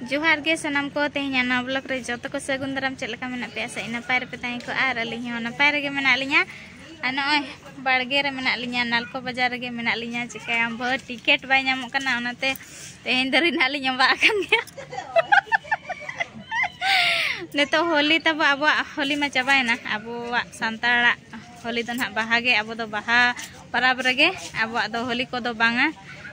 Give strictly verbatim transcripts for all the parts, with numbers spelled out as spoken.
ᱡᱚᱦᱟᱨ ᱜᱮ ᱥᱟᱱᱟᱢ ᱠᱚ, ᱛᱮᱦᱮᱧᱟᱜ ᱱᱚᱣᱟ ᱵᱞᱚᱜ ᱨᱮ ᱡᱚᱛᱚ ᱠᱚ ᱥᱟᱹᱜᱩᱱ ᱫᱟᱨᱟᱢ᱾ ᱪᱮᱫ ᱞᱮᱠᱟ ᱢᱮᱱᱟᱜ ᱯᱮᱭᱟ? ᱥᱮ ᱱᱟᱯᱟᱭ ᱨᱮᱯᱮ ᱛᱟᱦᱮᱸ ᱠᱚᱜᱼᱟ? ᱟᱨ ᱟᱹᱞᱤᱧ ᱦᱚᱸ ᱱᱟᱯᱟᱭ ᱨᱮᱜᱮ ᱢᱮᱱᱟᱜ ᱞᱤᱧᱟ᱾ ᱟᱨ ᱱᱚᱜᱼᱚᱭ ᱵᱟᱲᱜᱮ ᱨᱮ ᱢᱮᱱᱟᱜ ᱞᱤᱧᱟ, ᱱᱟᱞᱠᱳ ᱵᱟᱡᱟᱨ ᱨᱮᱜᱮ ᱢᱮᱱᱟᱜ ᱞᱤᱧᱟ᱾ ᱪᱤᱠᱟᱹᱭᱟᱢ ᱵᱷᱟᱹᱭ, ᱴᱤᱠᱤᱴ ᱵᱟᱭ ᱧᱟᱢᱚᱜ ᱠᱟᱱᱟ, ᱚᱱᱟᱛᱮ ᱛᱮᱦᱮᱧ ᱫᱷᱟᱹᱨᱤᱡ ᱱᱟᱦᱟᱜ ᱞᱤᱧ ᱚᱵᱟᱜ ᱟᱠᱟᱱ ᱜᱮᱭᱟ᱾ ᱱᱤᱛᱚᱜ ᱦᱳᱞᱤ ᱛᱟᱵᱚ, ᱟᱵᱚᱣᱟᱜ ᱦᱳᱞᱤ ᱢᱟ ᱪᱟᱵᱟᱭᱮᱱᱟ, ᱟᱵᱚᱣᱟᱜ ᱥᱟᱱᱛᱟᱲᱟᱜ ᱦᱳᱞᱤ ᱫᱚ ᱱᱟᱦᱟᱜ ᱵᱟᱦᱟ ᱜᱮ, ᱟᱵᱚ ᱫᱚ ᱵᱟᱦᱟ ᱯᱚᱨᱚᱵᱽ ᱨᱮᱜᱮ, ᱟᱵᱚᱣᱟᱜ ᱫᱚ ᱦᱳᱞᱤ ᱠᱚᱫᱚ ᱵᱟᱝᱟ᱾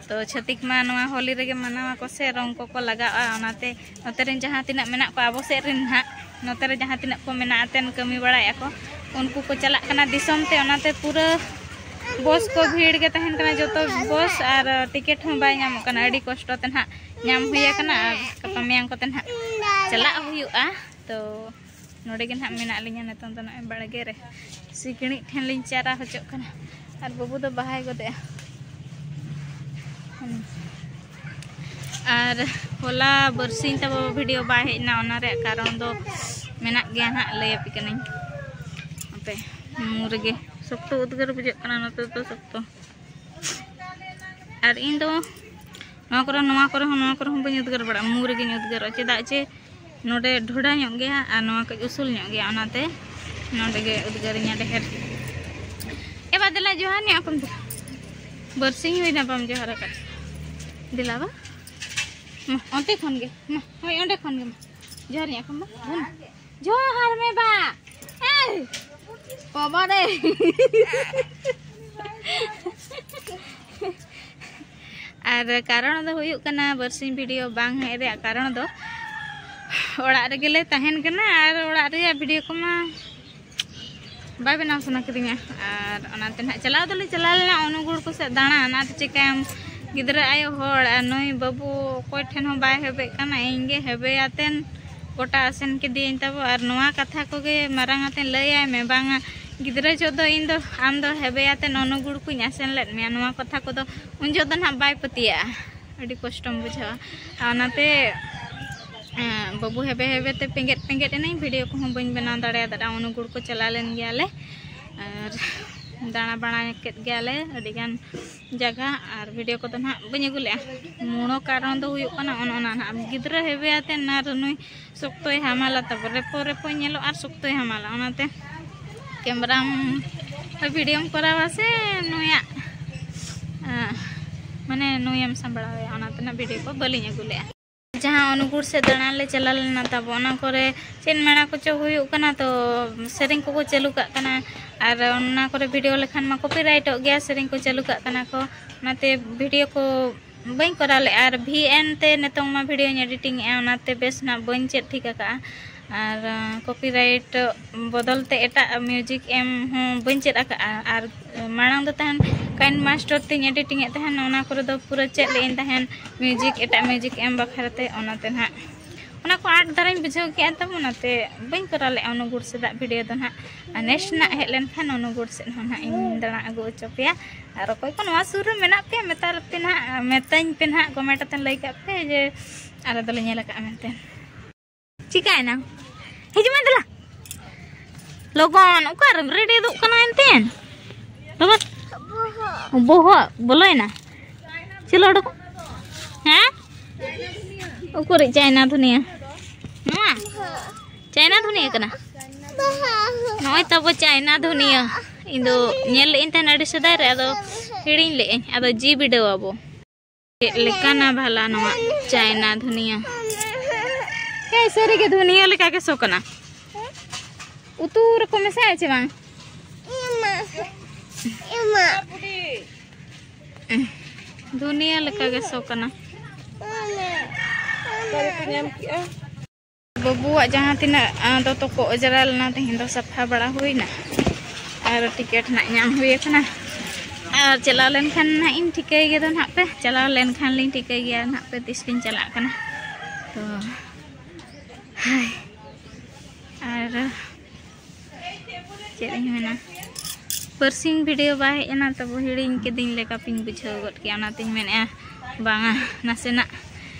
ᱛᱚ ᱪᱷᱟᱹᱛᱤᱠ ᱢᱟ ᱱᱚᱣᱟ ᱦᱳᱞᱤ ᱨᱮᱜᱮ ᱢᱟᱱᱟᱣ ᱟᱠᱚ ᱥᱮ ᱨᱚᱝ ᱠᱚᱠᱚ ᱞᱟᱜᱟᱣᱼᱟ᱾ ᱚᱱᱟᱛᱮ ᱱᱚᱛᱮ ᱨᱮᱱ ᱡᱟᱦᱟᱸ ᱛᱤᱱᱟᱹᱜ ᱢᱮᱱᱟᱜ ᱠᱚᱣᱟ ᱟᱵᱚ ᱥᱮᱫ ᱨᱮᱱ ᱱᱟᱦᱟᱜ, ᱱᱚᱛᱮ ᱨᱮ ᱡᱟᱦᱟᱸ ᱛᱤᱱᱟᱹᱜ ᱠᱚ ᱢᱮᱱᱟᱜ ᱮᱱᱛᱮᱫ ᱠᱟᱹᱢᱤ ᱵᱟᱲᱟᱭᱮᱫᱼᱟ ᱠᱚ, ᱩᱱᱠᱩ ᱠᱚ ᱪᱟᱞᱟᱜ ᱠᱟᱱᱟ ᱫᱤᱥᱚᱢ ᱛᱮ᱾ ᱚᱱᱟᱛᱮ ᱯᱩᱨᱟᱹ ᱵᱚᱥ ᱠᱚ ᱵᱷᱤᱲ ᱜᱮ ᱛᱟᱦᱮᱱ ᱠᱟᱱᱟ, ᱡᱚᱛᱚ ᱵᱚᱥ, ᱟᱨ ᱴᱤᱠᱤᱴ ᱦᱚᱸ ᱵᱟᱭ ᱧᱟᱢᱚᱜ ᱠᱟᱱᱟ᱾ ᱟᱹᱰᱤ ᱠᱚᱥᱴᱚ ᱛᱮ ᱱᱟᱦᱟᱜ ᱧᱟᱢ ᱦᱩᱭ ᱟᱠᱟᱱᱟ, ᱟᱨ ᱜᱟᱯᱟ ᱢᱮᱭᱟᱝ ᱠᱚᱛᱮ ᱱᱟᱦᱟᱜ ᱪᱟᱞᱟᱜ ᱦᱩᱭᱩᱜᱼᱟ᱾ ᱛᱚ ᱱᱚᱰᱮ ᱜᱮ ᱱᱟᱦᱟᱜ ᱢᱮᱱᱟᱜ ᱞᱤᱧᱟ ᱱᱤᱛᱚᱝ ᱫᱚ, ᱱᱚᱜᱼᱚᱭ ᱵᱟᱲᱜᱮ ᱨᱮ ᱥᱤᱠᱲᱤᱡ ᱴᱷᱮᱱ ᱞᱤᱧ ᱪᱟᱨᱟ ᱦᱚᱪᱚᱜ ᱠᱟᱱᱟ, ᱟᱨ ᱵᱟᱹᱵᱩ ᱫᱚ ᱵᱟᱦᱟᱭ ᱜᱚᱫᱮᱜᱼᱟ᱾ ᱦᱩᱸ᱾ ᱟᱨ ᱦᱚᱞᱟ ᱵᱟᱨᱥᱤᱧ ᱛᱟᱵᱚ ᱵᱷᱤᱰᱤᱭᱳ ᱵᱟᱭ ᱦᱮᱡ ᱮᱱᱟ, ᱚᱱᱟ ᱨᱮᱭᱟᱜ ᱠᱟᱨᱚᱱ ᱫᱚ ᱢᱮᱱᱟᱜ ᱜᱮᱭᱟ ᱱᱟᱦᱟᱜ, ᱞᱟᱹᱭ ᱟᱯᱮ ᱠᱟᱹᱱᱟᱹᱧ᱾ ᱟᱯᱮ ᱢᱩ ᱨᱮᱜᱮ ᱥᱚᱠᱛᱚ ᱩᱫᱽᱜᱟᱹᱨ ᱵᱩᱡᱷᱟᱹᱜ ᱠᱟᱱᱟ ᱱᱚᱛᱮ ᱫᱚ ᱥᱚᱠᱛᱚ᱾ ᱟᱨ ᱤᱧ ᱫᱚ ᱱᱚᱣᱟ ᱠᱚᱨᱮ, ᱱᱚᱣᱟ ᱠᱚᱨᱮ ᱦᱚᱸ, ᱱᱚᱣᱟ ᱠᱚᱨᱮ ᱦᱚᱸ ᱵᱟᱹᱧ ᱩᱫᱽᱜᱟᱹᱨ ᱵᱟᱲᱟᱜᱼᱟ, ᱢᱩ ᱨᱮᱜᱮᱧ ᱩᱫᱽᱜᱟᱹᱨᱚᱜᱼᱟ᱾ ᱪᱮᱫᱟᱜ ᱪᱮ ᱱᱚᱰᱮ ᱰᱷᱚᱰᱟ ᱧᱚᱜ ᱜᱮᱭᱟ ᱟᱨ ᱱᱚᱣᱟ ᱠᱟᱹᱡ ᱩᱥᱩᱞ ᱧᱚᱜ ᱜᱮᱭᱟ, ᱚᱱᱟᱛᱮ ᱱᱚᱰᱮ ᱜᱮ ᱩᱫᱽᱜᱟᱹᱨᱤᱧᱟ ᱰᱷᱮᱨ᱾ ᱮ ᱵᱟ, ᱫᱮᱞᱟ ᱡᱚᱦᱟᱨ ᱧᱚᱜ ᱟᱠᱚᱢ ᱫᱮᱞᱟ᱾ ᱵᱟᱨᱥᱤᱧ ᱦᱩᱭᱱᱟ ᱵᱟᱢ ᱡᱚᱦᱟᱨ ᱟᱠᱟᱫ᱾ ᱫᱮᱞᱟ ᱵᱟ, ᱢᱟ, ᱚᱱᱛᱮ ᱠᱷᱚᱱ ᱜᱮ, ᱢᱟ, ᱦᱳᱭ, ᱚᱸᱰᱮ ᱠᱷᱚᱱ ᱜᱮ, ᱢᱟ, ᱡᱚᱦᱟᱨ ᱧᱚᱜ ᱟᱠᱚᱢ ᱵᱟ᱾ ᱦᱩᱸ᱾ ᱡᱚᱦᱟᱨ ᱢᱮ ᱵᱟ᱾ ᱮᱭ! ᱵᱟᱵᱟ ᱨᱮ! ᱟᱨ ᱠᱟᱨᱚᱱ ᱫᱚ ᱦᱩᱭᱩᱜ ᱠᱟᱱᱟ, ᱵᱟᱨᱥᱤᱧ ᱵᱷᱤᱰᱤᱭᱳ ᱵᱟᱝ ᱦᱮᱡ ᱨᱮᱭᱟᱜ ᱠᱟᱨᱚᱱ ᱫᱚ, ᱚᱲᱟᱜ ᱨᱮᱜᱮ ᱞᱮ ᱛᱟᱦᱮᱱ ᱠᱟᱱᱟ ᱟᱨ ᱚᱲᱟᱜ ᱨᱮᱭᱟᱜ ᱵᱷᱤᱰᱤᱭᱳ ᱠᱚᱢᱟ ᱵᱟᱭ ᱵᱮᱱᱟᱣ ᱥᱟᱱᱟ ᱠᱤᱫᱤᱧᱟ᱾ ᱟᱨ ᱚᱱᱟᱛᱮ ᱱᱟᱦᱟᱜ ᱪᱟᱞᱟᱣ ᱫᱚᱞᱮ ᱪᱟᱞᱟᱣ ᱞᱮᱱᱟ ᱚᱱᱩᱜᱩᱲ ᱠᱚ ᱥᱮᱫ ᱫᱟᱬᱟᱱ, ᱟᱨ ᱪᱤᱠᱟᱹᱭᱟᱢ, ᱜᱤᱫᱽᱨᱟᱹ ᱟᱭᱳ ᱦᱚᱲ ᱟᱨ ᱱᱩᱭ ᱵᱟᱹᱵᱩ ᱚᱠᱚᱭ ᱴᱷᱮᱱ ᱦᱚᱸ ᱵᱟᱭ ᱦᱮᱵᱮᱜ ᱠᱟᱱᱟ, ᱤᱧ ᱜᱮ ᱦᱮᱵᱮ ᱟᱛᱮᱱ ᱜᱚᱴᱟ ᱟᱥᱮᱱ ᱠᱮᱫᱮᱭᱟᱹᱧ ᱛᱟᱵᱚ᱾ ᱟᱨ ᱱᱚᱣᱟ ᱠᱟᱛᱷᱟ ᱠᱚᱜᱮ ᱢᱟᱨᱟᱝ ᱟᱛᱮᱱ ᱞᱟᱹᱭᱟᱭ ᱢᱮ, ᱵᱟᱝᱟ ᱜᱤᱫᱽᱨᱟᱹ ᱡᱚᱦᱚᱜ ᱫᱚ ᱤᱧ ᱫᱚ, ᱟᱢ ᱫᱚ ᱦᱮᱵᱮ ᱟᱛᱮᱱ ᱚᱱᱩᱜᱩᱲ ᱠᱚᱧ ᱟᱥᱮᱱ ᱞᱮᱫ ᱢᱮᱭᱟ, ᱱᱚᱣᱟ ᱠᱟᱛᱷᱟ ᱠᱚᱫᱚ ᱩᱱ ᱡᱚᱦᱚᱜ ᱫᱚ ᱱᱟᱦᱟᱜ ᱵᱟᱭ ᱯᱟᱹᱛᱭᱟᱹᱜᱼᱟ, ᱟᱹᱰᱤ ᱠᱚᱥᱴᱚᱢ ᱵᱩᱡᱷᱟᱹᱣᱟ᱾ ᱟᱨ ᱚᱱᱟᱛᱮ, ᱮᱸ, ᱵᱟᱹᱵᱩ ᱦᱮᱵᱮ ᱦᱮᱵᱮ ᱛᱮ ᱯᱮᱸᱜᱮᱫ ᱯᱮᱸᱜᱮᱫ ᱮᱱᱟᱹᱧ, ᱵᱷᱤᱰᱤᱭᱳ ᱠᱚᱦᱚᱸ ᱵᱟᱹᱧ ᱵᱮᱱᱟᱣ ᱫᱟᱲᱮᱭᱟᱫᱟ᱾ ᱚᱱᱩᱜᱩᱲ ᱠᱚ ᱪᱟᱞᱟᱣ ᱞᱮᱱ ᱜᱮᱭᱟᱞᱮ, ᱟᱨ ᱫᱟᱬᱟ ᱵᱟᱲᱟ ᱠᱮᱫ ᱜᱮᱭᱟᱞᱮ ᱟᱹᱰᱤᱜᱟᱱ ᱡᱟᱭᱜᱟ, ᱟᱨ ᱵᱷᱤᱰᱤᱭᱳ ᱠᱚᱫᱚ ᱱᱟᱦᱟᱜ ᱵᱟᱹᱧ ᱟᱹᱜᱩ ᱞᱮᱜᱼᱟ᱾ ᱢᱩᱬᱚ ᱠᱟᱨᱚᱱ ᱫᱚ ᱦᱩᱭᱩᱜ ᱠᱟᱱᱟ ᱚᱱ ᱚᱱᱟ ᱱᱟᱦᱟᱜ ᱜᱤᱫᱽᱨᱟᱹ ᱦᱮᱵᱮ ᱟᱛᱮ ᱱᱟᱨ ᱱᱩᱭ ᱥᱚᱠᱛᱚᱭ ᱦᱟᱢᱟᱞᱟ, ᱛᱟᱵᱚ ᱨᱮᱯᱚ ᱨᱮᱯᱚᱭ ᱧᱮᱞᱚᱜᱼᱟ ᱟᱨ ᱥᱚᱠᱛᱚᱭ ᱦᱟᱢᱟᱞᱟ, ᱚᱱᱟᱛᱮ ᱠᱮᱢᱨᱟᱢ ᱵᱷᱤᱰᱤᱭᱳᱢ ᱠᱚᱨᱟᱣᱟ ᱥᱮ ᱱᱩᱭᱟᱜ ᱟᱸ, ᱢᱟᱱᱮ ᱱᱩᱭᱮᱢ ᱥᱟᱢᱵᱲᱟᱣᱮᱭᱟ, ᱚᱱᱟᱛᱮ ᱱᱟᱜ ᱵᱷᱤᱰᱤᱭᱳ ᱠᱚ ᱵᱟᱹᱞᱤᱧ ᱟᱹᱜᱩ ᱞᱮᱜᱼᱟ᱾ ᱡᱟᱦᱟᱸ ᱚᱱᱩᱜᱩᱲ ᱥᱮᱫ ᱫᱟᱬᱟᱱ ᱞᱮ ᱪᱟᱞᱟᱣ ᱞᱮᱱᱟ ᱛᱟᱵᱚ, ᱚᱱᱟ ᱠᱚᱨᱮ ᱪᱮᱫ ᱢᱮᱞᱟ ᱠᱚᱪᱚ ᱦᱩᱭᱩᱜ ᱠᱟᱱᱟ, ᱛᱚ ᱥᱮᱨᱮᱧ ᱠᱚᱠᱚ ᱪᱟᱹᱞᱩ ᱠᱟᱜ ᱠᱟᱱᱟ, ᱟᱨ ᱚᱱᱟ ᱠᱚᱨᱮ ᱵᱷᱤᱰᱤᱭᱳ ᱞᱮᱠᱷᱟᱱ ᱢᱟ ᱠᱚᱯᱤᱨᱟᱭᱤᱴᱚᱜ ᱜᱮᱭᱟ, ᱥᱮᱨᱮᱧ ᱠᱚ ᱪᱟᱹᱞᱩ ᱠᱟᱜ ᱠᱟᱱᱟ ᱠᱚ, ᱚᱱᱟᱛᱮ ᱵᱷᱤᱰᱤᱭᱳ ᱠᱚ ᱵᱟᱹᱧ ᱠᱚᱨᱟᱣ ᱞᱮᱜᱼᱟ᱾ ᱟᱨ ᱵᱷᱤ ᱮᱱ ᱛᱮ ᱱᱤᱛᱚᱝ ᱢᱟ ᱵᱷᱤᱰᱤᱭᱳᱧ ᱮᱰᱤᱴᱤᱝ ᱮᱜᱼᱟ, ᱚᱱᱟᱛᱮ ᱵᱮᱥ ᱱᱟᱜ ᱵᱟᱹᱧ ᱪᱮᱫ ᱴᱷᱤᱠ ᱟᱠᱟᱜᱼᱟ᱾ ᱟᱨ ᱠᱚᱯᱤᱨᱟᱭᱤᱴ ᱵᱚᱫᱚᱞ ᱛᱮ ᱮᱴᱟᱜ ᱢᱤᱣᱡᱤᱠ ᱮᱢ ᱦᱚᱸ ᱵᱟᱹᱧ ᱪᱮᱫ ᱟᱠᱟᱜᱼᱟ᱾ ᱟᱨ ᱢᱟᱲᱟᱝ ᱫᱚ ᱛᱟᱦᱮᱱ ᱠᱟᱭᱤᱱ ᱢᱟᱥᱴᱟᱨ ᱛᱤᱧ ᱮᱰᱤᱴᱤᱝ ᱮᱫ ᱛᱟᱦᱮᱱ, ᱚᱱᱟ ᱠᱚᱨᱮ ᱫᱚ ᱯᱩᱨᱟᱹ ᱪᱮᱫ ᱞᱮᱜᱼᱟᱹᱧ ᱛᱟᱦᱮᱱ ᱢᱤᱣᱡᱤᱠ, ᱮᱴᱟᱜ ᱢᱤᱣᱡᱤᱠ ᱮᱢ ᱵᱟᱠᱷᱨᱟ ᱛᱮ, ᱚᱱᱟᱛᱮ ᱱᱟᱦᱟᱜ ᱚᱱᱟ ᱠᱚ ᱟᱸᱴ ᱫᱷᱟᱨᱟᱧ ᱵᱩᱡᱷᱟᱹᱣ ᱠᱮᱜᱼᱟ, ᱛᱟᱵᱚ ᱚᱱᱟᱛᱮ ᱵᱟᱹᱧ ᱠᱚᱨᱟᱣ ᱞᱮᱜᱼᱟ ᱚᱱᱩᱜᱩᱲ ᱥᱮᱫᱟᱜ ᱵᱷᱤᱰᱤᱭᱳ ᱫᱚ ᱱᱟᱦᱟᱜ᱾ ᱟᱨ ᱱᱮᱠᱥᱴ ᱱᱟᱜ ᱦᱮᱡ ᱞᱮᱱᱠᱷᱟᱱ ᱚᱱᱩᱜᱩᱲ ᱥᱮᱫ ᱦᱚᱸ ᱱᱟᱦᱟᱜ ᱤᱧ ᱫᱟᱬᱟ ᱟᱹᱜᱩ ᱦᱚᱪᱚ ᱯᱮᱭᱟ᱾ ᱟᱨ ᱚᱠᱚᱭ ᱠᱚ ᱱᱚᱣᱟ ᱥᱩᱨ ᱨᱮ ᱢᱮᱱᱟᱜ ᱯᱮᱭᱟ, ᱢᱮᱛᱟ ᱯᱮ ᱱᱟᱦᱟᱜ, ᱢᱮᱛᱟᱧ ᱯᱮ ᱱᱟᱦᱟᱜ, ᱠᱚᱢᱮᱱᱴ ᱟᱛᱮ ᱞᱟᱹᱭ ᱠᱟᱜ ᱯᱮ ᱡᱮ ᱟᱞᱮ ᱫᱚᱞᱮ ᱧᱮᱞ ᱟᱠᱟᱫᱼᱟ ᱢᱮᱱᱛᱮ᱾ ᱪᱤᱠᱟᱭᱮᱱᱟ? ᱦᱤᱡᱩᱜ ᱢᱮ ᱫᱮᱞᱟ᱾ ᱞᱚᱜᱚᱱ, ᱚᱠᱟᱨᱮᱢ ᱨᱮᱰᱤ ᱫᱚᱜ ᱠᱟᱱᱟ ᱮᱱᱛᱮ? ᱞᱚᱜᱚᱱ᱾ ᱵᱚᱦᱚᱜ ᱵᱚᱞᱚᱭᱮᱱᱟ᱾ ᱪᱚᱞᱚ ᱚᱰᱚᱠ᱾ ᱦᱮᱸ? ᱩᱠᱩᱨᱤᱡ ᱪᱟᱭᱱᱟ ᱫᱷᱩᱱᱤᱭᱟᱹ? ᱱᱚᱣᱟ? ᱪᱟᱭᱱᱟ ᱫᱷᱩᱱᱤᱭᱟᱹ ᱠᱟᱱᱟ? ᱱᱚᱜᱼᱚᱭ ᱛᱟᱵᱚ ᱪᱟᱭᱱᱟ ᱫᱷᱩᱱᱤᱭᱟᱹ᱾ ᱤᱧ ᱫᱚ ᱧᱮᱞ ᱞᱮᱜ ᱟᱹᱧ ᱛᱟᱦᱮᱱ ᱟᱹᱰᱤ ᱥᱮᱫᱟᱭ ᱨᱮ, ᱟᱫᱚ ᱦᱤᱲᱤᱧ ᱞᱮᱜ ᱟᱹᱧ᱾ ᱟᱫᱚ ᱡᱤ ᱵᱤᱰᱟᱹᱣ ᱟᱵᱚ᱾ ᱪᱮᱫ ᱞᱮᱠᱟᱱᱟ ᱵᱷᱟᱞᱟ ᱱᱚᱣᱟ ᱪᱟᱭᱱᱟ ᱫᱷᱩᱱᱤᱭᱟᱹ? ᱦᱮᱸ, ᱥᱟᱹᱨᱤᱜᱮ ᱫᱷᱩᱱᱤᱭᱟᱹ ᱞᱮᱠᱟ ᱜᱮ ᱥᱚ ᱠᱟᱱᱟ᱾ ᱩᱛᱩ ᱨᱮᱠᱚ ᱢᱮᱥᱟᱭᱟ ᱪᱮ ᱵᱟᱝ? ᱫᱷᱩᱱᱤᱭᱟᱹ ᱞᱮᱠᱟ ᱜᱮ ᱥᱚ ᱠᱟᱱᱟ᱾ ᱚᱠᱟ ᱨᱮᱯᱮ ᱧᱟᱢ ᱠᱮᱜᱼᱟ? ᱵᱟᱹᱵᱩᱣᱟᱜ ᱡᱟᱦᱟᱸ ᱛᱤᱱᱟᱹᱜ, ᱟᱸ, ᱫᱚᱛᱚ ᱠᱚ ᱚᱸᱡᱽᱨᱟ ᱞᱮᱱᱟ, ᱛᱮᱦᱮᱧ ᱫᱚ ᱥᱟᱯᱷᱟ ᱵᱟᱲᱟ ᱦᱩᱭᱱᱟ᱾ ᱟᱨ ᱴᱤᱠᱤᱴ ᱱᱟᱜ ᱧᱟᱢ ᱦᱩᱭ ᱟᱠᱟᱱᱟ᱾ ᱟᱨ ᱪᱟᱞᱟᱣ ᱞᱮᱱᱠᱷᱟᱱ ᱱᱟᱜ ᱤᱧ ᱴᱷᱤᱠᱟᱹᱭ ᱜᱮᱫᱚ ᱱᱟᱜ ᱯᱮ, ᱪᱟᱞᱟᱣ ᱞᱮᱱᱠᱷᱟᱱ ᱞᱤᱧ ᱴᱷᱤᱠᱟᱹᱭ ᱜᱮᱭᱟ ᱱᱟᱜ ᱯᱮ ᱛᱤᱥ ᱞᱤᱧ ᱪᱟᱞᱟᱜ ᱠᱟᱱᱟ᱾ ᱛᱚ, ᱦᱟᱭ᱾ ᱟᱨ ᱪᱮᱫ ᱤᱧ ᱢᱮᱱᱟ, ᱵᱟᱨᱥᱤᱧ ᱵᱷᱤᱰᱤᱭᱳ ᱵᱟᱭ ᱦᱮᱡ ᱮᱱᱟ, ᱛᱚᱵᱩ ᱦᱤᱲᱤᱧ ᱠᱤᱫᱤᱧ ᱞᱮᱠᱟ ᱯᱮᱧ ᱵᱩᱡᱷᱟᱹᱣ ᱜᱚᱫ ᱠᱮᱜᱼᱟ᱾ ᱚᱱᱟᱛᱤᱧ ᱢᱮᱱᱮᱫᱼᱟ, ᱵᱟᱝᱟ, ᱱᱟᱥᱮᱱᱟᱜ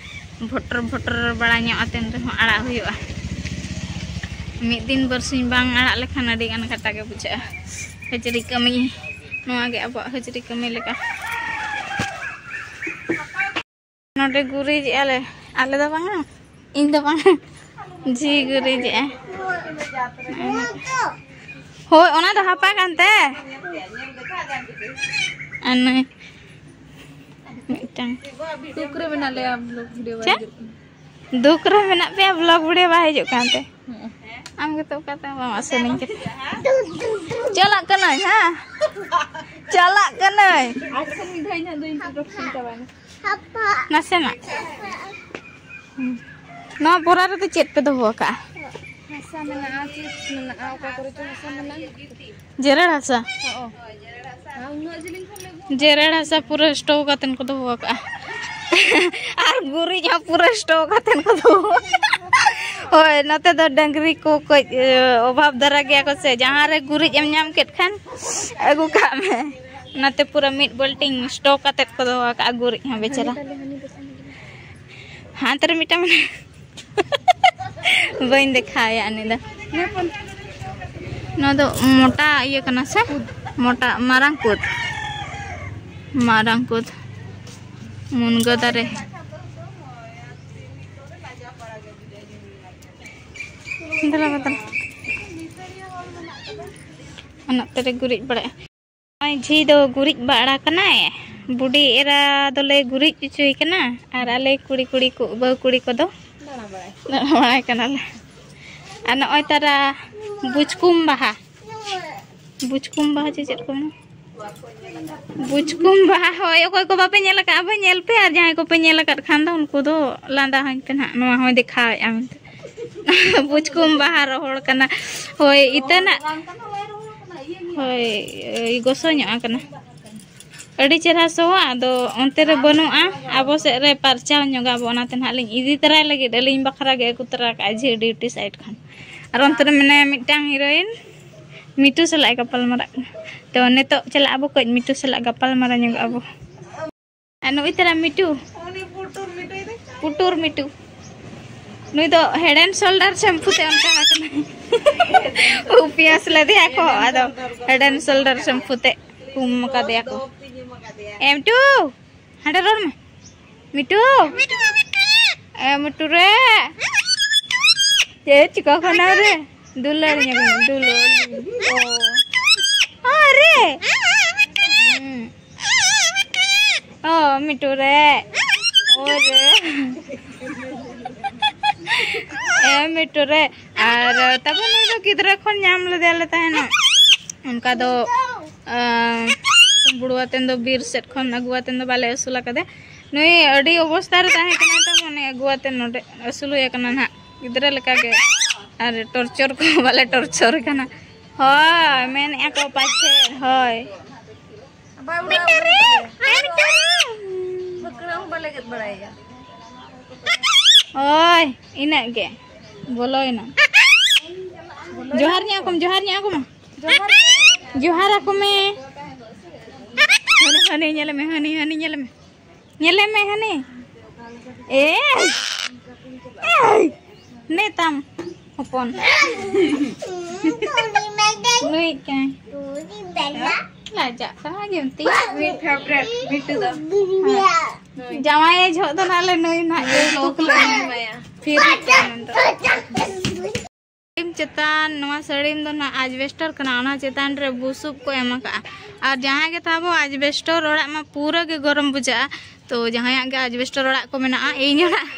ᱵᱷᱚᱴᱨ ᱵᱷᱚᱴᱨ ᱵᱟᱲᱟ ᱧᱚᱜ ᱟᱛᱮᱱ ᱨᱮᱦᱚᱸ ᱟᱲᱟᱜ ᱦᱩᱭᱩᱜᱼᱟ᱾ ᱢᱤᱫ ᱫᱤᱱ ᱵᱟᱨᱥᱤᱧ ᱵᱟᱝ ᱟᱲᱟᱜ ᱞᱮᱠᱷᱟᱱ ᱟᱹᱰᱤ ᱜᱟᱱ ᱠᱟᱴᱟ ᱜᱮ ᱵᱩᱡᱷᱟᱹᱜᱼᱟ᱾ ᱦᱟᱹᱡᱨᱤ ᱠᱟᱹᱢᱤ᱾ ᱱᱚᱣᱟ ᱜᱮ ᱟᱵᱚᱣᱟᱜ ᱦᱟᱹᱡᱨᱤ ᱠᱟᱹᱢᱤ ᱞᱮᱠᱟ᱾ ᱱᱚᱰᱮ ᱜᱩᱨᱤᱡᱮᱜᱼᱟ ᱞᱮ᱾ ᱟᱞᱮ ᱫᱚ ᱵᱟᱝᱟ, ᱤᱧ ᱫᱚ ᱵᱟᱝᱟ, ᱡᱤ ᱜᱩᱨᱤᱡᱮᱜᱼᱟ᱾ ᱦᱳᱭ, ᱚᱱᱟ ᱫᱚ ᱦᱟᱯᱟ ᱠᱟᱱᱛᱮ᱾ ᱟᱨ ᱱᱩᱭ ᱢᱤᱫᱴᱟᱝ᱾ ᱫᱩᱠ ᱨᱮ ᱢᱮᱱᱟᱜ ᱞᱮᱭᱟ, vlog video ᱵᱟᱭ ᱪᱮᱫ? ᱦᱤᱡᱩᱜ ᱠᱟᱱᱟ᱾ ᱫᱩᱠ ᱨᱮ ᱢᱮᱱᱟᱜ ᱯᱮᱭᱟ, vlog video ᱵᱟᱭ ᱦᱤᱡᱩᱜ ᱠᱟᱱᱛᱮ? ᱦᱩᱸ᱾ ᱟᱢ ᱜᱮᱛᱚ ᱚᱠᱟᱛᱮ ᱵᱟᱢ ᱟᱹᱥᱩᱞᱤᱧ ᱠᱟᱱᱟ? ᱪᱟᱞᱟᱜ ᱠᱟᱹᱱᱟᱹᱧ, ᱦᱮᱸ? ᱪᱟᱞᱟᱜ ᱠᱟᱹᱱᱟᱹᱧ᱾ ᱟᱪᱪᱷᱟ, ᱢᱤᱫ ᱫᱷᱟᱣ ᱤᱧᱟᱹᱜ ᱫᱚ ᱤᱧ ᱯᱩᱨᱟᱹ ᱯᱷᱩᱞ ᱪᱟᱵᱟᱭᱮᱱᱟ᱾ ᱱᱟᱥᱮᱱᱟᱜ᱾ ᱦᱩᱸ᱾ ᱱᱚᱣᱟ ᱵᱚᱨᱟ ᱨᱮᱫᱚ ᱪᱮᱫ ᱯᱮ ᱫᱚᱦᱚ ᱟᱠᱟᱜᱼᱟ? ᱦᱟᱥᱟ ᱢᱮᱱᱟᱜᱼᱟ, ᱪᱤᱯᱥ ᱢᱮᱱᱟᱜᱼᱟ, ᱚᱠᱟ ᱠᱚᱨᱮ ᱪᱚ ᱦᱟᱥᱟ ᱢᱮᱱᱟᱜᱼᱟ᱾ ᱡᱮᱨᱮᱲ ᱦᱟᱥᱟ? ᱦᱚᱸ᱾ ᱟᱨ ᱩᱱᱟᱹᱜ ᱡᱤᱞᱤᱧ ᱠᱷᱚᱱ ᱞᱮ ᱟᱹᱜᱩ ᱡᱮᱨᱮᱲ ᱦᱟᱥᱟ ᱯᱩᱨᱟᱹ ᱥᱴᱚᱠ ᱠᱟᱛᱮᱱ ᱠᱚ ᱫᱚᱦᱚ ᱟᱠᱟᱜᱼᱟ᱾ ᱟᱨ ᱜᱩᱨᱤᱡ ᱦᱚᱸ ᱯᱩᱨᱟᱹ ᱥᱴᱚᱠ ᱠᱟᱛᱮᱱ ᱠᱚ ᱫᱚᱦᱚ ᱟᱠᱟᱜᱼᱟ᱾ ᱦᱳᱭ, ᱱᱚᱛᱮ ᱫᱚ ᱰᱟᱹᱝᱨᱤ ᱠᱚ ᱠᱟᱹᱡ, ᱮ, ᱚᱵᱷᱟᱵᱽ ᱫᱷᱟᱨᱟ ᱜᱮᱭᱟ ᱠᱚ ᱥᱮ, ᱡᱟᱦᱟᱸ ᱨᱮ ᱜᱩᱨᱤᱡ ᱮᱢ ᱧᱟᱢ ᱠᱮᱫ ᱠᱷᱟᱱ ᱟᱹᱜᱩ ᱠᱟᱜ ᱢᱮ᱾ ᱚᱱᱟᱛᱮ ᱯᱩᱨᱟᱹ ᱢᱤᱫ ᱵᱟᱹᱞᱴᱤᱱ ᱥᱴᱚᱠ ᱠᱟᱛᱮᱫ ᱠᱚ ᱫᱚᱦᱚ ᱟᱠᱟᱜᱼᱟ ᱜᱩᱨᱤᱡ ᱦᱚᱸ ᱵᱮᱪᱟᱨᱟ᱾ ᱦᱟᱱᱛᱮ ᱨᱮ ᱢᱤᱫᱴᱟᱝ ᱢᱮᱱᱟᱜᱼᱟ᱾ ᱵᱟᱹᱧ ᱫᱮᱠᱷᱟᱣᱮᱭᱟ ᱩᱱᱤ ᱫᱚ᱾ ᱱᱚᱣᱟ ᱫᱚ ᱢᱚᱴᱟ ᱤᱭᱟᱹ ᱠᱟᱱᱟ ᱥᱮ? ᱢᱚᱴᱟ ᱢᱟᱨᱟᱝ ᱠᱩᱫ᱾ ᱢᱟᱨᱟᱝ ᱠᱩᱫ᱾ ᱢᱩᱱᱜᱟᱹ ᱫᱟᱨᱮ᱾ ᱫᱮᱞᱟ ᱵᱟᱛᱟᱞ᱾ ᱚᱱᱟ ᱛᱮᱨᱮ ᱜᱩᱨᱤᱡ ᱵᱟᱲᱟᱭᱟ᱾ ᱱᱚᱜᱼᱚᱭ ᱡᱷᱤ ᱫᱚ ᱜᱩᱨᱤᱡ ᱵᱟᱲᱟ ᱠᱟᱱᱟᱭ᱾ ᱵᱩᱰᱤ ᱮᱨᱟ ᱫᱚᱞᱮ ᱜᱩᱨᱤᱡ ᱦᱚᱪᱚᱭᱮ ᱠᱟᱱᱟ᱾ ᱟᱨ ᱟᱞᱮ ᱠᱩᱲᱤ ᱠᱩᱲᱤ ᱠᱚ, ᱵᱟᱹᱦᱩ ᱠᱩᱲᱤ ᱠᱚᱫᱚ ᱫᱟᱬᱟ ᱵᱟᱲᱟᱭ᱾ ᱫᱟᱬᱟ ᱵᱟᱲᱟᱭ ᱠᱟᱱᱟᱞᱮ᱾ ᱟᱨ ᱱᱚᱜᱼᱚᱭ ᱛᱟᱨᱟ ᱵᱩᱪᱠᱩᱢ ᱵᱟᱦᱟ᱾ ᱵᱩᱪᱠᱩᱢ ᱵᱟᱦᱟ ᱪᱮ ᱪᱮᱫ ᱠᱚ ᱢᱮᱱᱟ? ᱵᱩᱪᱠᱩᱢ ᱵᱟᱦᱟ, ᱦᱳᱭ, ᱚᱠᱚᱭ ᱠᱚ ᱵᱟᱯᱮ ᱧᱮᱞ ᱟᱠᱟᱫᱼᱟ, ᱵᱟᱹᱧ ᱧᱮᱞ ᱯᱮ, ᱟᱨ ᱡᱟᱦᱟᱸᱭ ᱠᱚᱯᱮ ᱧᱮᱞ ᱟᱠᱟᱫ ᱠᱷᱟᱱ ᱫᱚ ᱩᱱᱠᱩ ᱫᱚ ᱞᱟᱸᱫᱟ ᱦᱚᱧ ᱯᱮ ᱱᱟᱦᱟᱜ, ᱱᱚᱣᱟ ᱦᱚᱸᱭ ᱫᱮᱠᱷᱟᱣᱮᱫᱼᱟ ᱢᱮᱱᱛᱮ᱾ ᱵᱩᱪᱠᱩᱢ ᱵᱟᱦᱟ ᱨᱚᱦᱚᱲ ᱠᱟᱱᱟ᱾ ᱦᱳᱭ, ᱤᱛᱟᱹ ᱱᱟᱜ, ᱦᱳᱭ, ᱜᱚᱥᱚ ᱧᱚᱜ ᱟᱠᱟᱱᱟ᱾ ᱟᱹᱰᱤ ᱪᱮᱨᱦᱟ ᱥᱚᱣᱟ, ᱟᱫᱚ ᱚᱱᱛᱮ ᱨᱮ ᱵᱟᱹᱱᱩᱜᱼᱟ, ᱟᱵᱚ ᱥᱮᱫ ᱨᱮ ᱯᱟᱨᱪᱟᱣ ᱧᱚᱜᱟ ᱵᱚ, ᱚᱱᱟᱛᱮ ᱱᱟᱦᱟᱜ ᱞᱤᱧ ᱤᱫᱤ ᱛᱚᱨᱟᱭ ᱞᱟᱹᱜᱤᱫ ᱟᱹᱞᱤᱧ ᱵᱟᱠᱷᱨᱟ ᱜᱮ ᱟᱹᱜᱩ ᱛᱚᱨᱟ ᱠᱟᱜᱼᱟ ᱡᱷᱤ ᱰᱤᱭᱩᱴᱤ ᱥᱟᱭᱤᱰ ᱠᱷᱚᱱ᱾ ᱟᱨ ᱚᱱᱛᱮ ᱨᱮ ᱢᱮᱱᱟᱭᱟ ᱢᱤᱫᱴᱟᱝ ᱦᱤᱨᱳᱭᱤᱱ, ᱢᱤᱴᱩ ᱥᱟᱞᱟᱜ ᱮ ᱜᱟᱯᱟᱞ ᱢᱟᱨᱟᱜ ᱠᱟᱱᱟ᱾ ᱛᱚ ᱱᱤᱛᱚᱜ ᱪᱟᱞᱟᱜ ᱟᱵᱚ ᱠᱟᱹᱡ ᱢᱤᱴᱩ ᱥᱟᱞᱟᱜ ᱜᱟᱯᱟᱞ ᱢᱟᱨᱟᱣ ᱧᱚᱜᱚᱜ ᱟᱵᱚ᱾ ᱟᱨ ᱱᱩᱭ ᱛᱟᱨᱟ ᱢᱤᱴᱩ, ᱩᱱᱤ ᱯᱩᱴᱩᱨ ᱢᱤᱴᱩᱭ ᱫᱚ᱾ ᱯᱩᱴᱩᱨ ᱢᱤᱴᱩ, ᱱᱩᱭ ᱫᱚ Head and Shoulder shampoo ᱛᱮ ᱚᱱᱠᱟ ᱟᱠᱟᱱᱟᱭ᱾ ᱩᱯᱤᱭᱟᱹᱥ ᱞᱮᱫᱮᱭᱟ ᱠᱚ, ᱟᱫᱚ Head and Shoulder shampoo ᱛᱮ ᱩᱢ ᱠᱟᱫᱮᱭᱟ ᱠᱚ᱾ ᱮ ᱢᱤᱴᱩ, ᱦᱟᱸᱰᱮ ᱨᱚᱲ ᱢᱮ᱾ ᱢᱤᱴᱩ, ᱮ ᱢᱤᱴᱩ ᱨᱮ, ᱪᱮᱫ ᱪᱤᱠᱟᱹ ᱠᱟᱱᱟ ᱨᱮ? ᱫᱩᱞᱟᱹᱲ ᱧᱚᱜ ᱢᱮ, ᱫᱩᱞᱟᱹᱲ᱾ ᱚ᱾ ᱚ ᱨᱮ᱾ ᱦᱩᱸ᱾ ᱚ, ᱢᱤᱴᱩ ᱨᱮ᱾ ᱚ ᱨᱮ᱾ ᱮ, ᱢᱤᱴᱩ ᱨᱮ᱾ ᱟᱨ ᱛᱟᱵᱚ ᱱᱩᱭ ᱫᱚ ᱜᱤᱫᱽᱨᱟᱹ ᱠᱷᱚᱱ ᱧᱟᱢ ᱞᱮᱫᱮᱭᱟᱞᱮ ᱛᱟᱦᱮᱱᱟ᱾ ᱚᱱᱠᱟ ᱫᱚ, ᱟᱸ, ᱠᱩᱢᱵᱽᱲᱩ ᱟᱛᱮᱱ ᱫᱚ, ᱵᱤᱨ ᱥᱮᱫ ᱠᱷᱚᱱ ᱟᱹᱜᱩ ᱟᱛᱮᱱ ᱫᱚ ᱵᱟᱞᱮ ᱟᱹᱥᱩᱞ ᱟᱠᱟᱫᱮ᱾ ᱱᱩᱭ ᱟᱹᱰᱤ ᱚᱵᱚᱥᱛᱟ ᱨᱮ ᱛᱟᱦᱮᱸ ᱠᱟᱱᱟ ᱛᱚ, ᱢᱟᱱᱮ ᱟᱹᱜᱩ ᱟᱛᱮᱱ ᱱᱚᱰᱮ ᱟᱹᱥᱩᱞ ᱦᱩᱭ ᱟᱠᱟᱱᱟ ᱱᱟᱦᱟᱜ, ᱜᱤᱫᱽᱨᱟᱹ ᱞᱮᱠᱟᱜᱮ᱾ ᱟᱨ torture ᱠᱚᱦᱚᱸ ᱵᱟᱞᱮ torture ᱠᱟᱱᱟ᱾ ᱦᱳᱭ, ᱢᱮᱱᱮᱫᱼᱟ ᱠᱚ ᱯᱟᱪᱷᱮ, ᱦᱳᱭ᱾ ᱵᱟᱭ ᱩᱰᱟᱹᱣ ᱟᱠᱟᱱᱟ᱾ ᱦᱮᱸ, ᱢᱤᱫᱴᱟᱝ᱾ ᱵᱟᱹᱠᱲᱟᱹ ᱦᱚᱸ ᱵᱟᱞᱮ ᱜᱮᱫ ᱵᱟᱲᱟᱭᱮᱭᱟ᱾ ᱳᱭ, ᱤᱱᱟᱹᱜ ᱜᱮ᱾ ᱵᱚᱞᱚᱭᱮᱱᱟ᱾ ᱡᱚᱦᱟᱨ ᱧᱚᱜ ᱟᱠᱚᱢ, ᱡᱚᱦᱟᱨ ᱧᱚᱜ ᱟᱠᱚᱢ᱾ ᱡᱚᱦᱟᱨ ᱟᱠᱚ ᱢᱮ᱾ ᱦᱟᱹᱱᱤ, ᱦᱟᱹᱱᱤ ᱧᱮᱞᱮ ᱢᱮ, ᱦᱟᱹᱱᱤ, ᱦᱟᱹᱱᱤ ᱧᱮᱞᱮ ᱢᱮ᱾ ᱧᱮᱞᱮ ᱢᱮ, ᱦᱟᱹᱱᱤ᱾ ᱮᱭ! ᱮᱭ! ᱱᱮ ᱛᱟᱢ ᱦᱚᱯᱚᱱ᱾ ᱱᱩᱭ ᱠᱟᱱ᱾ ᱞᱟᱡᱟᱜ ᱠᱟᱱᱟ ᱡᱚᱱᱛᱤ᱾ ᱩᱱᱤ favourite ᱢᱤᱴᱩ ᱫᱚ᱾ ᱡᱟᱶᱟᱭᱮ ᱡᱷᱚᱜ ᱫᱚ ᱱᱟᱜ ᱞᱮ ᱱᱩᱭ ᱱᱟᱜ ᱜᱮ ᱞᱚᱠ ᱞᱮ ᱮᱢᱟᱭᱟ᱾ ᱯᱷᱤᱨ ᱠᱟᱱ ᱫᱚ᱾ ᱥᱟᱹᱲᱤᱢ ᱪᱮᱛᱟᱱ, ᱱᱚᱣᱟ ᱥᱟᱹᱲᱤᱢ ᱫᱚ ᱱᱟᱜ asbestos ᱠᱟᱱᱟ, ᱚᱱᱟ ᱪᱮᱛᱟᱱ ᱨᱮ ᱵᱩᱥᱩᱵ ᱠᱚ ᱮᱢ ᱟᱠᱟᱜᱼᱟ᱾ ᱟᱨ ᱡᱟᱦᱟᱸᱭ ᱜᱮ ᱛᱟᱵᱚ asbestos ᱚᱲᱟᱜ ᱢᱟ ᱯᱩᱨᱟᱹ ᱜᱮ ᱜᱚᱨᱚᱢ ᱵᱩᱡᱷᱟᱹᱜᱼᱟ᱾ ᱛᱚ ᱡᱟᱦᱟᱸᱭᱟᱜ ᱜᱮ asbestos ᱚᱲᱟᱜ ᱠᱚ ᱢᱮᱱᱟᱜᱼᱟ, ᱤᱧ ᱚᱲᱟᱜ,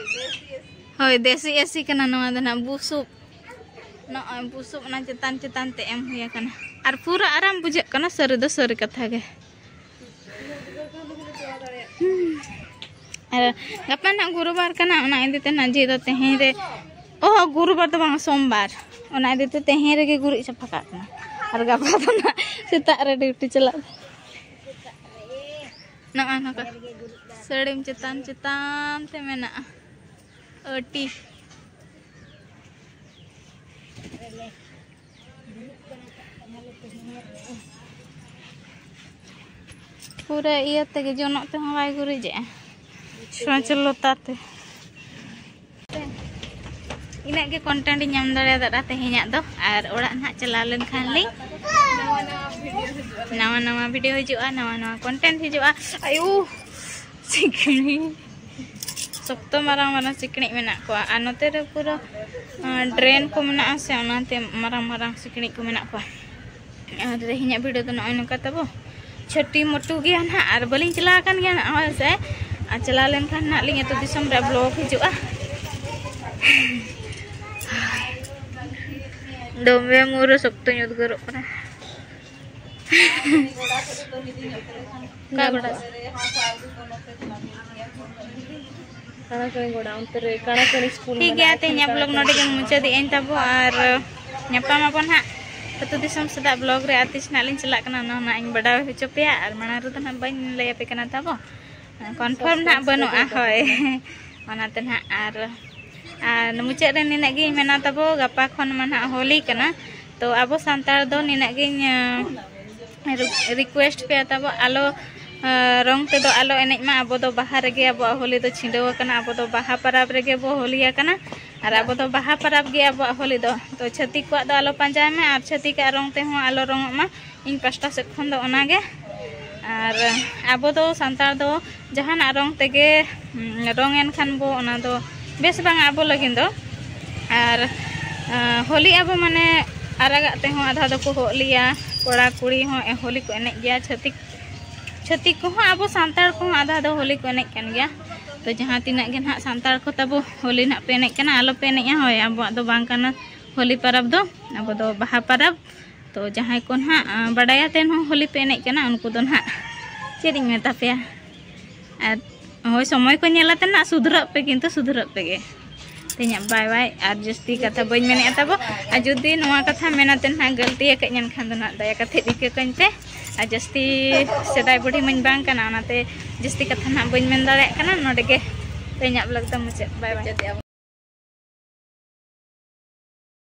ᱦᱳᱭ, ᱫᱮᱥᱤ AC ᱠᱟᱱᱟ ᱱᱚᱣᱟ ᱫᱚ ᱱᱟᱜ, ᱵᱩᱥᱩᱵ, ᱱᱚᱜᱼᱚᱭ ᱵᱩᱥᱩᱵ ᱚᱱᱟ ᱪᱮᱛᱟᱱ ᱪᱮᱛᱟᱱ ᱛᱮ ᱮᱢ ᱦᱩᱭ ᱟᱠᱟᱱᱟ᱾ ᱟᱨ ᱯᱩᱨᱟᱹ ᱟᱨᱟᱢ ᱵᱩᱡᱷᱟᱹᱜ ᱠᱟᱱᱟ, ᱥᱟᱹᱨᱤ ᱫᱚ ᱥᱟᱹᱨᱤ ᱠᱟᱛᱷᱟ ᱜᱮ᱾ ᱟᱨ ᱜᱟᱯᱟ ᱱᱟᱜ ᱜᱩᱨᱩᱵᱟᱨ ᱠᱟᱱᱟ, ᱚᱱᱟ ᱤᱫᱤ ᱛᱮ ᱱᱟᱜ ᱡᱷᱤ ᱫᱚ ᱛᱮᱦᱮᱧ ᱨᱮ, ᱚᱦᱚ, ᱜᱩᱨᱩᱵᱟᱨ ᱫᱚ ᱵᱟᱝ, ᱥᱳᱢᱵᱟᱨ, ᱚᱱᱟ ᱤᱫᱤ ᱛᱮ ᱛᱮᱦᱮᱧ ᱨᱮᱜᱮ ᱜᱩᱨᱤᱡ ᱥᱟᱯᱷᱟ ᱠᱟᱜ ᱠᱟᱱᱟ᱾ ᱟᱨ ᱜᱟᱯᱟ ᱫᱚ ᱱᱟᱜ ᱥᱮᱛᱟᱜ ᱨᱮ duty ᱪᱟᱞᱟᱜ᱾ ᱱᱚᱜᱼᱚᱭ ᱱᱚᱝᱠᱟ ᱥᱟᱹᱲᱤᱢ ᱪᱮᱛᱟᱱ ᱪᱮᱛᱟᱱ ᱛᱮ ᱢᱮᱱᱟᱜᱼᱟ ᱟᱹᱴᱤ᱾ ᱯᱩᱨᱟᱹ ᱤᱭᱟᱹ ᱛᱮᱜᱮ, ᱡᱚᱱᱚᱜ ᱛᱮᱦᱚᱸ ᱵᱟᱭ ᱜᱩᱨᱤᱡᱮᱜᱼᱟ, ᱥᱚᱪᱞᱚᱛᱟ ᱛᱮ᱾ ᱤᱱᱟᱹᱜ ᱜᱮ content ᱤᱧ ᱧᱟᱢ ᱫᱟᱲᱮᱭᱟᱫᱟ ᱛᱮᱦᱮᱧᱟᱜ ᱫᱚ᱾ ᱟᱨ ᱚᱲᱟᱜ ᱱᱟᱦᱟᱜ ᱪᱟᱞᱟᱣ ᱞᱮᱱᱠᱷᱟᱱ ᱞᱤᱧ ᱱᱟᱣᱟ ᱱᱟᱣᱟ video ᱦᱤᱡᱩᱜᱼᱟ, ᱱᱟᱣᱟ ᱱᱟᱣᱟ content ᱦᱤᱡᱩᱜᱼᱟ᱾ ᱟᱭᱳ, ᱥᱤᱠᱲᱤᱡ, ᱥᱚᱠᱛᱚ ᱢᱟᱨᱟᱝ ᱢᱟᱨᱟᱝ ᱥᱤᱠᱲᱤᱡ ᱢᱮᱱᱟᱜ ᱠᱚᱣᱟ᱾ ᱟᱨ ᱱᱚᱛᱮ ᱨᱮ ᱯᱩᱨᱟᱹ, ᱟᱸ, drain ᱠᱚ ᱢᱮᱱᱟᱜᱼᱟ ᱥᱮ, ᱚᱱᱟᱛᱮ ᱢᱟᱨᱟᱝ ᱢᱟᱨᱟᱝ ᱥᱤᱠᱲᱤᱡ ᱠᱚ ᱢᱮᱱᱟᱜ ᱠᱚᱣᱟ᱾ ᱟᱨ ᱛᱮᱦᱮᱧᱟᱜ video ᱫᱚ ᱱᱚᱜᱼᱚᱭ ᱱᱚᱝᱠᱟ ᱛᱟᱵᱚ, ᱪᱷᱳᱴᱤ ᱢᱳᱴᱩ ᱜᱮᱭᱟ ᱱᱟᱦᱟᱜ, ᱟᱨ ᱵᱟᱹᱞᱤᱧ ᱪᱟᱞᱟᱣ ᱟᱠᱟᱱ ᱜᱮᱭᱟ ᱱᱟᱦᱟᱜ ᱦᱳᱭ ᱥᱮ᱾ ᱟᱨ ᱪᱟᱞᱟᱣ ᱞᱮᱱᱠᱷᱟᱱ ᱱᱟᱦᱟᱜ ᱞᱤᱧ ᱟᱹᱛᱩ ᱫᱤᱥᱚᱢ ᱨᱮ vlog ᱦᱤᱡᱩᱜᱼᱟ᱾ ᱫᱚᱢᱮ ᱢᱩᱨᱟᱹ ᱥᱚᱠᱛᱚᱧ ᱩᱫᱽᱜᱟᱹᱨᱚᱜ ᱠᱟᱱᱟ᱾ ᱚᱠᱟ ᱜᱚᱰᱟ? ᱠᱟᱲᱟᱠᱟᱹᱲᱤ ᱜᱚᱰᱟ, ᱚᱱᱛᱮ ᱨᱮ ᱠᱟᱲᱟᱠᱟᱹᱲᱤ ᱥᱠᱩᱞ ᱴᱷᱤᱠ ᱢᱮᱱᱟᱜᱼᱟ, ᱜᱮᱭᱟ, ᱛᱮᱦᱮᱧᱟᱜ vlog ᱱᱚᱰᱮ ᱜᱮ ᱢᱩᱪᱟᱹᱫᱮᱜ ᱟᱹᱧ ᱛᱟᱵᱚ, ᱟᱨ ᱧᱟᱯᱟᱢ ᱟᱵᱚᱱ ᱦᱟᱸᱜ ᱟᱹᱛᱩ ᱫᱤᱥᱚᱢ ᱥᱮᱫᱟᱜ vlog ᱨᱮ᱾ ᱟᱨ ᱛᱤᱥ ᱱᱟᱜ ᱞᱤᱧ ᱪᱟᱞᱟᱜ ᱠᱟᱱᱟ, ᱚᱱᱟ ᱦᱚᱸ ᱱᱟᱜ ᱤᱧ ᱵᱟᱰᱟᱭ ᱦᱚᱪᱚ ᱯᱮᱭᱟ, ᱟᱨ ᱢᱟᱲᱟᱝ ᱨᱮᱫᱚ ᱱᱟᱜ ᱵᱟᱹᱧ ᱞᱟᱹᱭ ᱟᱯᱮ ᱠᱟᱱᱟ ᱛᱟᱵᱚ, confirm ᱱᱟᱜ ᱵᱟᱹᱱᱩᱜᱼᱟ᱾ ᱦᱳᱭ, ᱚᱱᱟᱛᱮ ᱱᱟᱜ ᱟᱨ ᱟᱨ ᱢᱩᱪᱟᱹᱫ ᱨᱮ ᱱᱤᱱᱟᱹᱜ ᱜᱤᱧ ᱢᱮᱱᱟ ᱛᱟᱵᱚ, ᱜᱟᱯᱟ ᱠᱷᱚᱱ ᱢᱟ ᱱᱟᱦᱟᱜ ᱦᱳᱞᱤ ᱠᱟᱱᱟ, ᱛᱚ ᱟᱵᱚ ᱥᱟᱱᱛᱟᱲ ᱫᱚ ᱱᱤᱱᱟᱹᱜ ᱜᱤᱧ, ᱟᱸ, ᱨᱤ-, request ᱯᱮᱭᱟ ᱛᱟᱵᱚ, ᱟᱞᱚ, ᱟᱸ, ᱨᱚᱝ ᱛᱮᱫᱚ ᱟᱞᱚ ᱮᱱᱮᱡ ᱢᱟ᱾ ᱟᱵᱚ ᱫᱚ ᱵᱟᱦᱟ ᱨᱮᱜᱮ ᱟᱵᱚᱣᱟᱜ ᱦᱳᱞᱤ ᱫᱚ ᱪᱷᱤᱸᱰᱟᱹᱣ ᱟᱠᱟᱱᱟ, ᱟᱵᱚ ᱫᱚ ᱵᱟᱦᱟ ᱯᱟᱨᱟᱵᱽ ᱨᱮᱜᱮ ᱵᱚ ᱦᱳᱞᱤ ᱟᱠᱟᱱᱟ, ᱟᱨ ᱟᱵᱚ ᱫᱚ ᱵᱟᱦᱟ ᱯᱟᱨᱟᱵᱽ ᱜᱮ ᱟᱵᱚᱣᱟᱜ ᱦᱳᱞᱤ ᱫᱚ᱾ ᱛᱚ ᱪᱷᱟᱹᱛᱤᱠ ᱠᱚᱣᱟᱜ ᱫᱚ ᱟᱞᱚ ᱯᱟᱸᱡᱟᱭ ᱢᱮ, ᱟᱨ ᱪᱷᱟᱹᱛᱤᱠᱟᱜ ᱨᱚᱝ ᱛᱮᱦᱚᱸ ᱟᱞᱚ ᱨᱚᱝᱚᱜ ᱢᱟ᱾ ᱤᱧ ᱯᱟᱥᱴᱟ ᱥᱮᱫ ᱠᱷᱚᱱ ᱫᱚ ᱚᱱᱟᱜᱮ᱾ ᱟᱨ ᱟᱵᱚ ᱫᱚ ᱥᱟᱱᱛᱟᱲ ᱫᱚ ᱡᱟᱦᱟᱱᱟᱜ ᱨᱚᱝ ᱛᱮᱜᱮ, ᱩᱸ, ᱨᱚᱝ ᱮᱱ ᱠᱷᱟᱱ ᱵᱚ, ᱚᱱᱟ ᱫᱚ ᱵᱮᱥ ᱵᱟᱝᱟ ᱟᱵᱚ ᱞᱟᱹᱜᱤᱫ ᱫᱚ᱾ ᱟᱨ, ᱟᱸ, ᱦᱳᱞᱤ ᱟᱵᱚ ᱢᱟᱱᱮ ᱟᱨᱟᱜᱟᱜ ᱛᱮᱦᱚᱸ ᱟᱫᱷᱟ ᱫᱚᱠᱚ ᱦᱳᱞᱤᱭᱟ, ᱠᱚᱲᱟ ᱠᱩᱲᱤ ᱦᱚᱸ ᱮ-, ᱦᱳᱞᱤ ᱠᱚ ᱮᱱᱮᱡ ᱜᱮᱭᱟ᱾ ᱪᱷᱟᱹᱛᱤᱠ, ᱪᱷᱟᱹᱛᱤᱠ ᱠᱚᱦᱚᱸ ᱟᱵᱚ ᱥᱟᱱᱛᱟᱲ ᱠᱚᱦᱚᱸ ᱟᱫᱷᱟ ᱫᱚ ᱦᱳᱞᱤ ᱠᱚ ᱮᱱᱮᱡ ᱠᱟᱱ ᱜᱮᱭᱟ᱾ ᱛᱚ ᱡᱟᱦᱟᱸ ᱛᱤᱱᱟᱹᱜ ᱜᱮ ᱱᱟᱦᱟᱜ ᱥᱟᱱᱛᱟᱲ ᱠᱚ ᱛᱟᱵᱚ ᱦᱳᱞᱤ ᱱᱟᱦᱟᱜ ᱯᱮ ᱮᱱᱮᱡ ᱠᱟᱱᱟ, ᱟᱞᱚ ᱯᱮ ᱮᱱᱮᱡᱼᱟ᱾ ᱦᱳᱭ, ᱟᱵᱚᱣᱟᱜ ᱫᱚ ᱵᱟᱝ ᱠᱟᱱᱟ ᱦᱳᱞᱤ ᱯᱟᱨᱟᱵᱽ ᱫᱚ, ᱟᱵᱚ ᱫᱚ ᱵᱟᱦᱟ ᱯᱟᱨᱟᱵᱽ᱾ ᱛᱚ ᱡᱟᱦᱟᱸᱭ ᱠᱚ ᱱᱟᱦᱟᱜ, ᱟᱸ, ᱵᱟᱰᱟᱭ ᱟᱛᱮᱱ ᱦᱚᱸ ᱦᱳᱞᱤ ᱯᱮ ᱮᱱᱮᱡ ᱠᱟᱱᱟ, ᱩᱱᱠᱩ ᱫᱚ ᱱᱟᱦᱟᱜ ᱪᱮᱫ ᱤᱧ ᱢᱮᱛᱟ ᱯᱮᱭᱟ? ᱟᱨ ᱦᱳᱭ, ᱥᱚᱢᱚᱭ ᱠᱚ ᱧᱮᱞ ᱟᱛᱮ ᱱᱟᱦᱟᱜ ᱥᱩᱫᱷᱨᱟᱹᱜ ᱯᱮ, ᱠᱤᱱᱛᱩ ᱥᱩᱫᱷᱨᱟᱹᱜ ᱯᱮᱜᱮ᱾ ᱛᱮᱦᱮᱧᱟᱜ bye bye, ᱟᱨ ᱡᱟᱹᱥᱛᱤ ᱠᱟᱛᱷᱟ ᱵᱟᱹᱧ ᱢᱮᱱᱮᱫᱼᱟ ᱛᱟᱵᱚ᱾ ᱟᱨ ᱡᱩᱫᱤ ᱱᱚᱣᱟ ᱠᱟᱛᱷᱟ ᱢᱮᱱ ᱟᱛᱮ ᱱᱟᱦᱟᱜ ᱜᱟᱹᱞᱛᱤ ᱟᱠᱟᱫ ᱧᱮᱱ ᱠᱷᱟᱱ ᱫᱚ ᱱᱟᱦᱟᱜ ᱫᱟᱭᱟ ᱠᱟᱛᱮ ᱤᱠᱟᱹ ᱠᱟᱹᱧ ᱯᱮ᱾ ᱟᱨ ᱡᱟᱹᱥᱛᱤ ᱥᱮᱫᱟᱭ ᱵᱩᱰᱷᱤ ᱢᱟᱹᱧ ᱵᱟᱝ ᱠᱟᱱᱟ, ᱚᱱᱟᱛᱮ ᱡᱟᱹᱥᱛᱤ ᱠᱟᱛᱷᱟ ᱱᱟᱦᱟᱜ ᱵᱟᱹᱧ ᱢᱮᱱ ᱫᱟᱲᱮᱭᱟᱜ ᱠᱟᱱᱟ᱾ ᱱᱚᱰᱮ ᱜᱮ ᱛᱮᱦᱮᱧᱟᱜ vlog ᱫᱚ ᱢᱩᱪᱟᱹᱫ᱾ Bye bye᱾